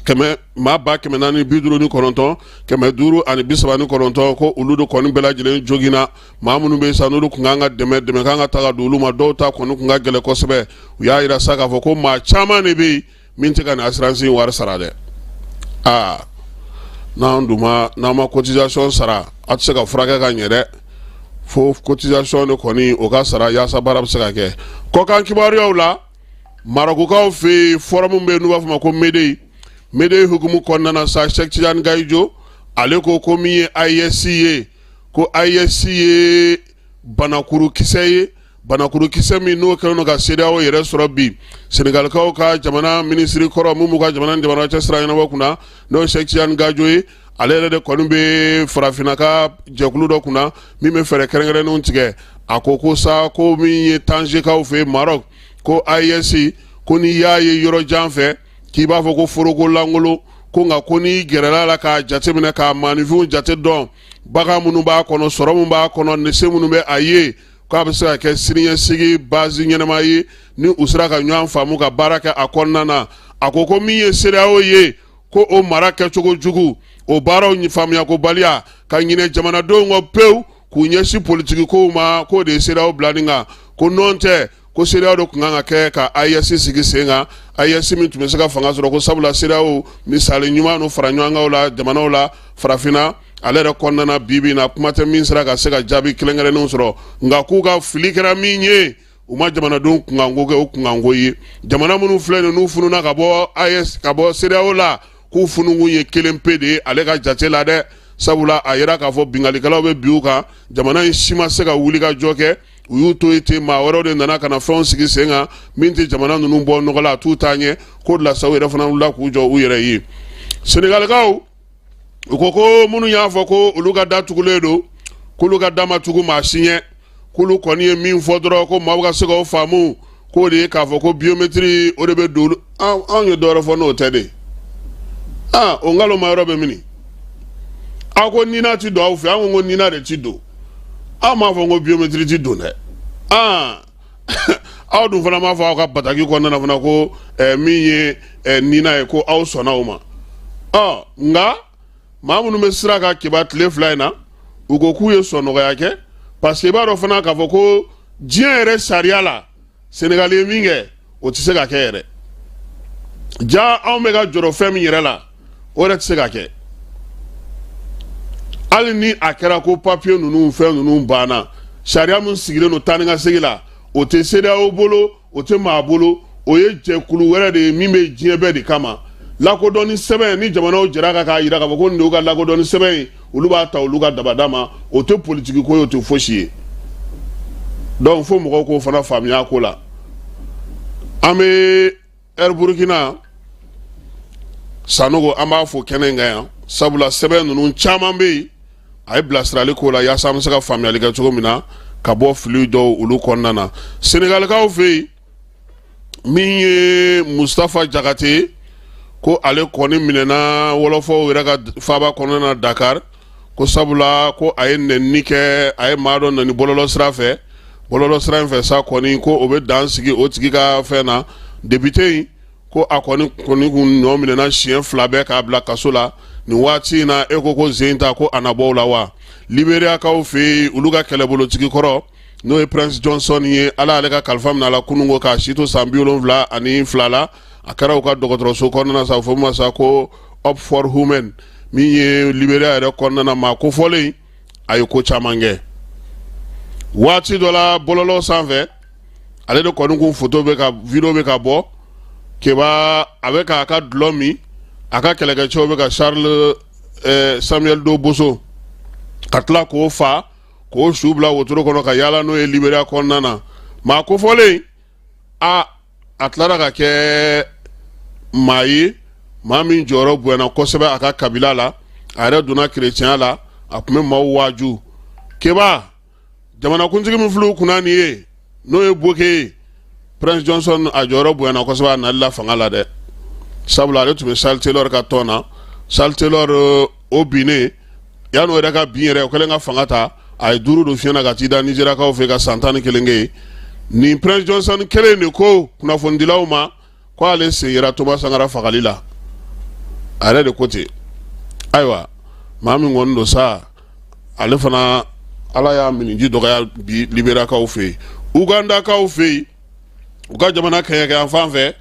kɛmɛ maa 459 539, ko olu de kɔni bɛɛ lajɛlen joginna. Maa minnu bɛ sa, n'olu tun kan ka dɛmɛ, dɛmɛ kan ka ta ka don olu ma, dɔw ta kɔni tun ka gɛlɛn kosɛbɛ. U y'a jira sa k'a fɔ ko maa caman de bɛ yen min tɛ ka nin assurance wari sara dɛ. Aa, n'an dun ma, n'an ma cotisation sara, a tɛ se ka furakɛ ka ɲɛ dɛ. Fo cotisation de kɔni o ka sara yaasa baara bɛ se ka kɛ. Kɔkan kibaruyaw la, Marɔkukaw fɛ yen, forum bɛ yen n'u b'a fɔ ma ko MEDEI. MEDEI hukumu kɔnɔna na sa, Cheikh Tidiane Gadio ale ko ko min ye AES ye, ko AES ye banakurukisɛ ye, banakurukisɛ min n'o kɛlen don ka CEDEAO yɛrɛ sɔrɔ bi. Senegalikaw ka jamana minisiri kɔrɔ min b'u ka jamana ni jamana cɛ sira ɲɛnabɔ kunna, n'o ye Cheikh Tidiane Gadio ye, ale yɛrɛ de kɔni bɛ farafinna ka jɛkulu dɔ kunna min bɛ fɛɛrɛ kɛrɛnkɛrɛnnenw tigɛ. A ko ko sa, ko min ye Tanzekaw fɛ Maroc, ko AES, ko n'i y'a ye yɔrɔ jan fɛ k'i b'a fɔ ko foroko lankolon ko, nka ko n'i gɛrɛla la k'a jateminɛ, k'a maaninfinw jate dɔn, bagan minnu b'a kɔnɔ, sɔrɔ min b'a kɔnɔ, se minnu bɛ a ye, k'a bɛ se ka kɛ siniɲɛsigi base ɲɛnama ye ni u sera ka ɲɔgɔn faamu ka baara kɛ a kɔnɔna na. A ko ko min ye CEDEAO ye, ko o mara kɛcogo jugu, o baaraw faamuyakobaliya, ka ɲinɛ jamanadenw kɔ pewu k'u ɲɛsin politiki kow ma, k'o de ye CEDEAO bila nin kan. Ko nɔn tɛ, ko CEDEAO de tun kan ka kɛ ka AES sigi sen kan, AES min tun bɛ se ka fanga sɔrɔ, ko sabula CEDEAO misali ɲuman n'u fara ɲɔgɔnkanw la jamanaw la farafinna ale yɛrɛ kɔnɔna na. Bi bi in na, kuma tɛ min sera ka se ka jaabi kɛrɛnkɛrɛnnenw sɔrɔ, nka k'u ka fili kɛra min ye, u ma jamanadenw kunkanko kɛ o kunkanko ye. Jamana minnu filɛ nin, n'u fununa ka bɔ AES, ka bɔ CEDEAO la, k'u funukun ye kelen pe de ye ale ka jate la dɛ. Sabula a yira k'a fɔ binkannikɛlaw bɛ bin u kan, jamana in si ma se ka wuli ka jɔ kɛ, u y'u to yen ten. Maa wɛrɛw de nana ka na fɛnw sigi sen kan min tɛ jamana ninnu bɔ nɔgɔ la, a t'u taa ɲɛ. K'o de la sa, u yɛrɛ fana wulila k'u jɔ u yɛrɛ ye. Senegalikaw, u ko ko minnu y'a fɔ ko olu ka da tugulen don, k'olu ka da ma tugu maa si ɲɛ, k'olu kɔni ye min fɔ dɔrɔn ko maaw ka se k'o faamu, k'o de ye k'a fɔ ko biométrie o de bɛ don. Anw ye dɔwɛrɛ fɔ n'o tɛ de. Aa, o nkalon ma yɔrɔ bɛ mini? Aw ko NINA ti don aw fɛ, an ko ko NINA de ti don. Aw m'a fɔ ko biométrie ti don dɛ. Aa, aw dun fana m'a fɔ aw ka bataki kɔnɔna na fana ko min ye NINA ye, ko aw sɔnna o ma. Ɔ nka maa minnu bɛ sira kan Keba tile 2 in na, u ko k'u ye sɔnnɔgɔya kɛ, parce que i b'a dɔn fana k'a fɔ ko diɲɛ yɛrɛ sariya la, Senegali ye min kɛ, o tɛ se ka kɛ yɛrɛ. Ja anw bɛ ka jɔrɔ fɛn min yɛrɛ la, o yɛrɛ tɛ se ka kɛ. Hali ni a kɛra ko papiye ninnu fɛn ninnu banna, sariya min sigilen don taa ni ka segin la, o tɛ CEDEAO bolo, o tɛ maa bolo, o ye jɛkulu wɛrɛ de ye min bɛ diɲɛ bɛɛ de kama. Lakodɔnni sɛbɛn ni jamanaw jɛra kan k'a jira k'a fɔ ko nin de y'u ka lakodɔnni sɛbɛn ye, olu b'a ta olu ka dabada ma. O tɛ politiki ko ye, o tɛ fosi ye. Donc fo mɔgɔw k'o fana faamuya ko la. An bɛ Air Burkina Sanogo, an b'a fo kɛnɛ in kan yan, sabula sɛbɛn ninnu caman bɛ yen, a ye bilasirali k'o la yaasa an bɛ se ka faamuyali kɛ cogo min na ka bɔ fili dɔw olu kɔnɔna na. Senegalikaw fɛ yen, min ye Mustafa Jakate, ko ale kɔni minɛna wɔlɔfɔw yɛrɛ ka faaba kɔnɔna na Dakar, ko sabula ko a ye nɛnini kɛ, a ye maa dɔ nɛni bɔlɔlɔ sira fɛ. Bɔlɔlɔ sira in fɛ sa kɔni, ko o bɛ dan sigi o tigi ka fɛn na. Député in ko a kɔni kun nɔ minɛna siɲɛ 2 bɛɛ k'a bila kaso la nin waati in na. E ko sen ta ko a na bɔ o la wa? Liberiyakaw fɛ yen, olu ka kɛlɛbolotigi kɔrɔ, n'o ye Prince Johnson ye, Ala y'ale ka kalifa minɛ a la kununko k'a si to san 72 la. A kɛra u ka dɔgɔtɔrɔso kɔnɔna sa, fɔ ma sa ko Hope for Women, min ye Liberia yɛrɛ kɔnɔna na maa kofɔlen, a ye ko caman kɛ waati dɔ la bɔlɔlɔ sanfɛ. Ale de kɔni kun foto bɛ ka video bɛ ka bɔ Keba, a bɛ k'a ka dulɔ min, a ka kɛlɛkɛcɛw bɛ ka Charles Samuel Doe boso ka tila k'o fa, k'o su bila wotoro kɔnɔ ka yaala n'o ye Liberia kɔnɔna na. Maa kofɔlen, a tilara ka kɛ maa ye, maa min jɔyɔrɔ bonyana kosɛbɛ a ka kabila la. A yɛrɛ donna kerecɛnya la, a tun bɛ maaw waaju. Keba, jamanakuntigi min filɛ u kunna nin ye, n'o ye Boke ye, Prince Johnson a jɔyɔrɔ bonyana kosɛbɛ a nali la fanga la dɛ, sabula ale tun bɛ Charles Taylor ka tɔn na. Charles Taylor o binnen, yan'o yɛrɛ ka bin yɛrɛ, o kɛlen ka fanga ta, a ye duuru don fiɲɛ na ka t'i da Nizeriyakaw fɛ ka san 11 kɛ yen. Nin Prince Johnson kelen de ko kunnafonidilaw ma ko ale sen yera Thomas Sankara fagali la. A yɛrɛ de ko ten. Ayiwa, maa min kɔni don sa, ale fana, Ala y'a miniji dɔgɔya bi Liberakaw fɛ yen, Ugandakaw fɛ yen, u ka jamana kɛɲɛkɛ fan fɛ,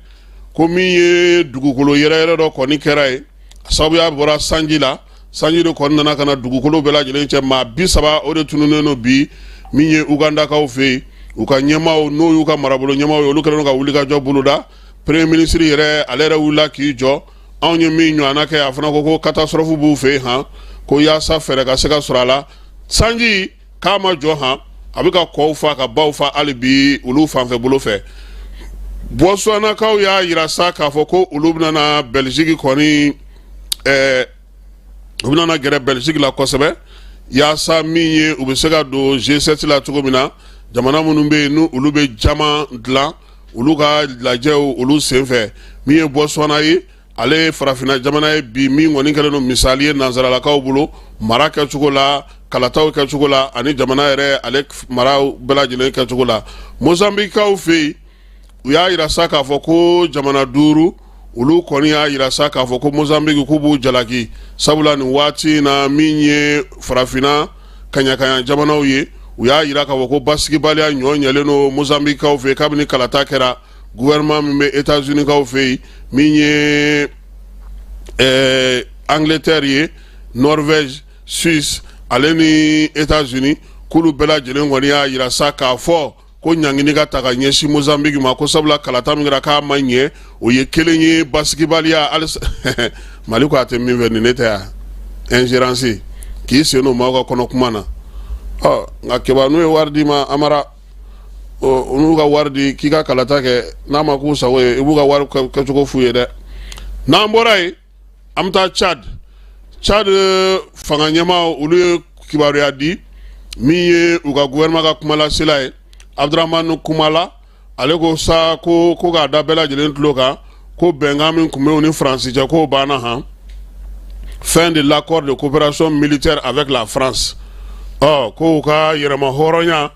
ko min ye dugukolo yɛrɛyɛrɛ dɔ kɔni kɛra yen, a sababuya bɔra sanji la. Sanji de kɔni nana ka na dugukolo bɛɛ lajɛlen cɛ. Maa 30 o de tununnen don bi min ye Ugandakaw fɛ yen. U ka ɲɛmaaw, n'o y'u ka marabolo ɲɛmaaw ye, olu kɛlen don ka wulikajɔ boloda. Premier ministre yɛrɛ, ale yɛrɛ wulila k'i jɔ. Anw ye min ɲɔgɔnna kɛ, a fana ko ko catastrophe b'u fɛ yen han, ko yaasa fɛɛrɛ ka se ka sɔrɔ a la. Sanji k'a ma jɔ han, a bɛ ka kɔw fa, ka baw fa hali bi olu fanfɛ bolo fɛ. Botswanakaw y'a yira sa k'a fɔ ko olu bɛna na Belgique kɔni, u bɛna na gɛrɛ Belgique la kosɛbɛ, yaasa min ye u bɛ se ka don G7 la cogo min na, jamana minnu bɛ yen n'u olu bɛ jaman dilan, olu ka lajɛw olu senfɛ. Min ye Botswana ye, ale ye farafinna jamana ye bi min kɔni kɛlen don misali ye nansaralakaw bolo, mara kɛcogo la, kalataw kɛcogo la, ani jamana yɛrɛ ale mara bɛɛ lajɛlen kɛcogo la. Mozambikaw fɛ yen, u y'a yira sa k'a fɔ ko jamana duuru olu kɔni y'a yira sa k'a fɔ ko Mozambiki k'u b'u jalaki, sabula nin waati in na, min ye farafinna kaɲakanya jamanaw ye, u y'a yira k'a fɔ ko basigibaliya ɲɔ ɲɛlen don Mozambikaw fɛ kabini kalata kɛra. Gouvernement min bɛ États-Unis kaw fɛ yen, min ye Angleterre ye, Norvège, Suisse ale ni États-Unis, k'olu bɛɛ lajɛlen kɔni y'a yira sa k'a fɔ ko ɲangini ka ta ka ɲɛsin Mozambique ma, ko sabula kalata min kɛra k'a ma ɲɛ. O ye kelen ye. Basigibaliya halisa Mali ko a tɛ min fɛ nin ne tɛ yan, ingérence, k'i sen don maaw ka kɔnɔ kuma na. Ɔ nka keba, n'u ye wari d'i ma, Amara, n'u ka wari di k'i ka kalata kɛ, n'a ma k'u sago ye, i b'u ka wari kɛcogo f'u ye dɛ. N'an bɔra yen, an bɛ taa Tchad. Tchad fanga ɲɛmaaw, olu ye kibaruya di. Min ye u ka gouvernement ka kumalasela ye, Abdramane Kumala, ale ko sa ko k'a da bɛɛ lajɛlen tulo kan ko bɛnkan min tun bɛ u ni Faransi cɛ, k'o banna han. Fin de l'accord de coopération militaire avec la France. Ɔ ko u ka yɛrɛma hɔrɔnya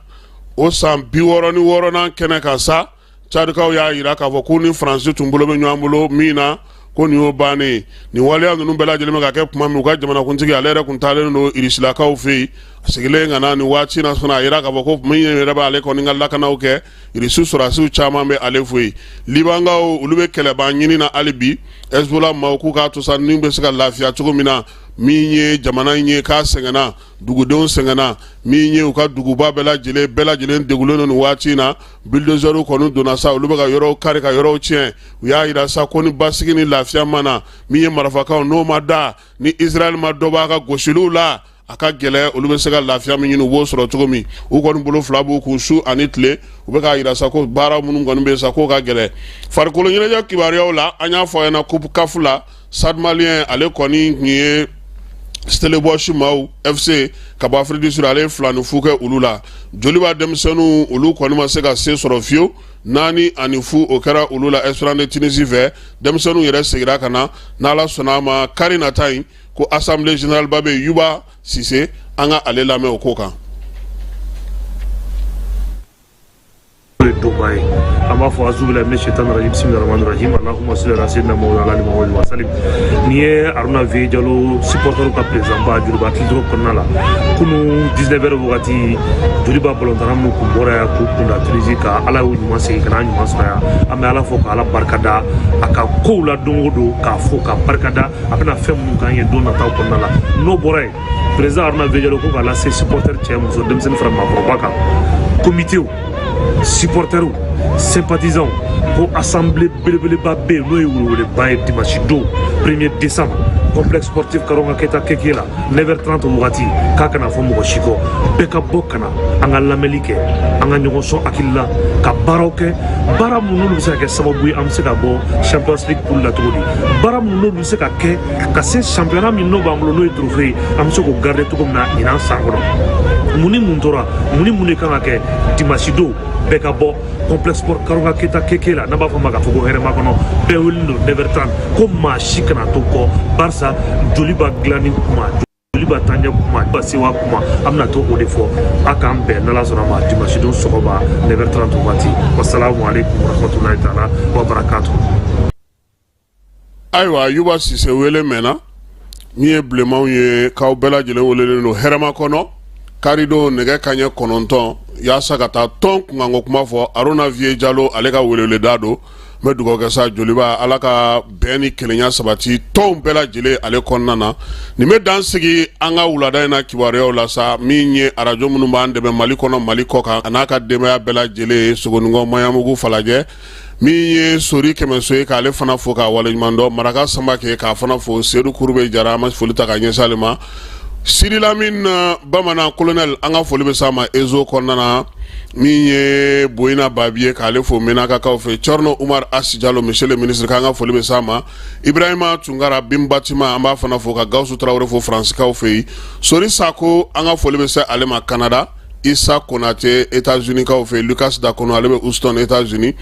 o san 66nan kɛnɛ kan sa, Tchadikaw y'a yira k'a fɔ k'u ni Faransi tun bolo bɛ ɲɔgɔn bolo min na, ko nin y'o bannen ye. Nin waleya ninnu bɛɛ lajɛlen bɛ ka kɛ tuma min, u ka jamanakuntigi, ale yɛrɛ tun taalen don Irisilakaw fɛ yen, a sigilen ka na nin waati na fana, a yira k'a fɔ ko min yɛrɛ b'ale kɔni ka lakanaw kɛ, Irisi sɔrɔdasiw caman bɛ ale fɛ yen. Libankaw, olu bɛ kɛlɛban ɲini na hali bi. Hezbollah maaw k'u k'a to sa, ni bɛ se ka lafiya cogo min na. Min ye jamana in ye k'a sɛgɛnna, dugudenw sɛgɛnna, min ye u ka duguba bɛɛ lajɛlen degulen don nin waati in na. Bulldozerw kɔni donna sa, olu bɛ ka yɔrɔw kari, ka yɔrɔw tiɲɛ. U y'a yira sa ko ni basigi ni lafiya ma na, min ye marifakanw n'o ma da, ni Israël ma dɔ b'a ka gosiliw la, a ka gɛlɛ olu bɛ se ka lafiya min ɲini, u b'o sɔrɔ cogo min. U kɔni bolo fila b'u kun su ani tile, u bɛ k'a yira sa ko baara minnu kɔni bɛ sa, k'o ka gɛlɛ. Farikolo ɲɛnajɛ kibaruyaw la, an y'a fɔ a ɲɛna, coupe CAF la, Stade Malien, ale kɔni tun ye Stellenbosch maaw FC ka bɔ Afrique du Sud, ale ye 2-0 kɛ olu la. Joliba denmisɛnninw, olu kɔni ma se ka se sɔrɔ fiyewu, 4-0 o kɛra olu la Espérance de Tunisie fɛ. Denmisɛnninw yɛrɛ seginna ka na. N'Ala sɔnna a ma, kari nata in ko assemblée générale ba bɛ. Yuba Sise, an ka ale lamɛn o ko kan. Ye donba ye, an b'a fɔ azubila min shaitan rajim, bismillahir rahmanir rahim, allahumma salli ala sayyidina mawlana ali muhammad wa salim. Nin ye Aruna Viye Jalo, supporter ka président ba, Joliba Athlétic kɔnɔna la. Kunu 19 heures wagati, Joliba balontanna minnu kun bɔra yan k'u kunda Tunisie ka, Ala y'u ɲuman segin ka n'a ɲuman sɔrɔ yan. An bɛ Ala fo ka Ala barikada a ka kow la don o don, k'a fo ka barikada a bɛna fɛn minnu k'an ye don nataw kɔnɔna la. N'o bɔra yen, président Aruna Viye Jalo ko k'a lase supporter cɛ, muso, denmisɛnnin fara maakɔrɔba kan, komitew, supporters, sympathisants, ko assemblée belebeleba bɛ yen, n'o ye weleweleba ye, dimanche don 1er décembre, complexe sportif Karonga Keta Keke la, 9h30 wagati. K'a kana fɔ mɔgɔ si kɔ, bɛɛ ka bɔ ka na an ka lamɛnli kɛ, an ka ɲɔgɔn sɔn hakili la, ka baaraw kɛ, baara minnu n'olu bɛ se ka kɛ sababu ye an bɛ se ka bɔ Champions League poule la cogo di, baara minnu n'olu bɛ se ka kɛ ka se championnat min n'o b'an bolo, n'o ye trophée ye, an bɛ se k'o garder cogo min na ɲinan san kɔnɔ. Mun ni mun tora, mun ni mun de kan ka kɛ? Dimanche don, bɛɛ ka bɔ complexe sport Karonga Keta Keke la, n'a b'a fɔ ma k'a fɔ ko hɛrɛma kɔnɔ. Bɛɛ welen don 9h30, ko maa si kana to kɔ, barisa Joliba dilanni kuma, Joliba taaɲɛ kuma, ba sewa kuma, an bɛna to o de fɔ. A k'an bɛn n'Ala sɔnna ma dimanche don sɔgɔma 9h30 waati. Wasalamu aleykum warahmatulahi taala wa barakatuh. Ayiwa, Yuba Sise wele mɛnna. Min ye bilenmanw ye, k'aw bɛɛ lajɛlen welelen don hɛrɛma kɔnɔ karidon nɛgɛ kaɲɛ 9, yaasa ka taa tɔn kunkanko kuma fɔ. Aruna Viye Jalo, ale ka weleweleda don. N bɛ dugawu kɛ sa Joliba, Ala ka bɛn ni kelenya sabati tɔnw bɛɛ lajɛlen ale kɔnɔna na. Nin bɛ dan sigi an ka wulada in na kibaruyaw la sa. Min ye arajo minnu b'an dɛmɛ Mali kɔnɔ, Mali kɔ kan, a n'a ka denbaya bɛɛ lajɛlen, Sogonikɔ, Maɲamugu, Falajɛ, min ye Sori Kɛmɛso ye, k'ale fana fo k'a waleɲuman dɔn, Maraka Samake k'a fana fo, Sedu Kurube Jara, an ma foli ta ka ɲɛsin ale ma, Sidi Lamine Bamanan colonel, an ka foli bɛ s'a ma ezo kɔnɔna na. Min ye Boyina Babi ye, k'ale fo Menakakaw fɛ, Cɔrɔnɔ Umar Asi Jalo, monsieur le ministre, k'an ka foli bɛ s'a ma, Ibrahima Tunkara Binbatima, an b'a fana fo, ka Gawusu Tarawele fo Faransikaw fɛ yen, Sori Sako, an ka foli bɛ se ale ma Canada, Isa Konate États-Unis kaw fɛ, Lucas Dakono, ale bɛ Houston États-Unis,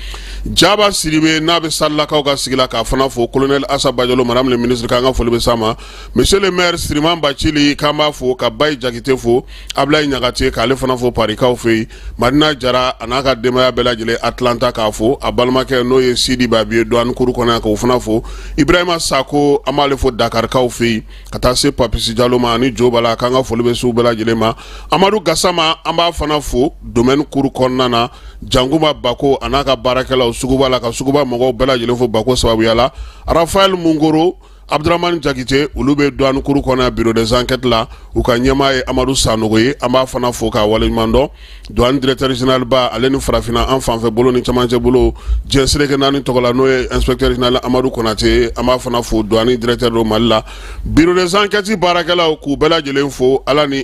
Jaba Sidibe n'a bɛ Salilakaw ka sigi la, k'a fana fo, colonel Asa Bajalo, madame le ministre, k'an ka foli bɛ s'a ma, monsieur le maire Siriman Bacili, k'an b'a fo, ka Bayi Jakite fo, Ablaye Ɲagate, k'ale fana fo Parikaw fɛ yen, Madina Jara a n'a ka denbaya bɛɛ lajɛlen Atlanta, k'a fo, a balimakɛ n'o ye Sidi Babi ye douane kuru kɔnɔ, k'o fana fo, Ibrahima Sako, an b'ale fo Dakarikaw fɛ yen, ka taa se Papisi Jalo ma ani Jobala, k'an ka foli bɛ s'u bɛɛ lajɛlen ma. Amadu Gasama, an b'a fana fo domaine kuru kɔnɔna na, Jankuba Bako a n'a ka baarakɛlaw suguba la, ka suguba mɔgɔw bɛɛ lajɛlen fo Bako sababuya la, Rafael Mungoro, Abdramani Jakite, olu bɛ douane kuru kɔnɔ bureau des enquêtes la, u ka ɲɛmaa ye Amadu Sanogo ye, an b'a fana fo k'a waleɲuman dɔn. Douane directeur général ba, ale ni farafinna an fanfɛ bolo ni camancɛ bolo diɲɛ seleke naani tɔgɔ la, n'o ye inspecteur général Amadu Konate ye, an b'a fana fo, douane directeur don Mali la. Bureau des enquêtes baarakɛlaw, k'u bɛɛ lajɛlen fo Ala ni